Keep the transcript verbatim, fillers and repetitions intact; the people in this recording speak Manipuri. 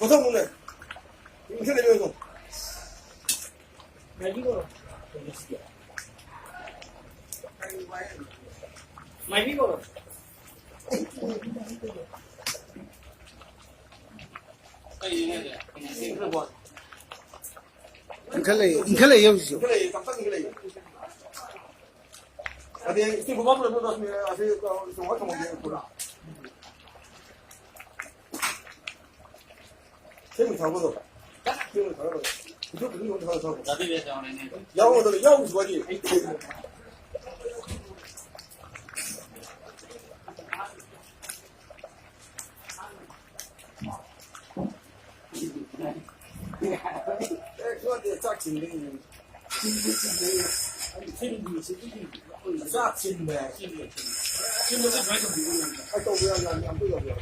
ꯃꯊꯪ ꯑꯃꯨꯛꯅꯦ꯫ ꯏꯟꯈꯠꯂꯛꯏ ꯃꯊꯪ꯫ ꯏꯟꯈꯠꯂꯛꯏ, ꯏꯟꯈꯠꯂꯛꯏ ꯍꯧꯖꯤꯛꯁꯨ꯫ ꯏꯟꯈꯠꯂꯛꯏ, ꯇꯞ ꯇꯞꯅ ꯏꯟꯈꯠꯂꯛꯏ꯫ ꯑꯗꯩ ꯏꯁꯤꯡ ꯄꯨꯝꯕ ꯄꯨꯔꯛꯄꯗꯣ ꯑꯁꯤ, ꯑ, ꯆꯣꯡꯉ ꯊꯝꯃꯝꯒꯦ ꯄꯨꯔꯥ꯫ ꯁꯦꯝꯃꯤ ꯊꯥꯡꯕꯗꯣ꯫ ꯁꯦꯝꯃꯤ ꯊꯥꯡꯕꯗꯣ꯫ ꯏꯊꯣꯛ ꯈꯨꯗꯤꯡꯃꯛ ꯊꯥꯡꯕꯗꯣ ꯊꯥꯡꯕꯗꯣ꯫ ꯌꯥꯎꯔꯝꯒꯗꯕ ꯌꯥꯎꯔꯤꯁꯤ ꯋꯥꯔꯤ꯫ ꯑꯦ, ꯈꯪꯗꯦ, ꯆꯥꯛ ꯊꯤꯟꯕꯩꯅꯦ꯫ ꯆꯥꯛ ꯊꯤꯟꯕ ꯍꯥꯏ꯫ ꯑꯩ ꯇꯧꯕ ꯌꯥꯝ ꯌꯥꯝ ꯌꯥꯝ ꯇꯧ ꯌꯥꯝ ꯌꯥꯝ꯫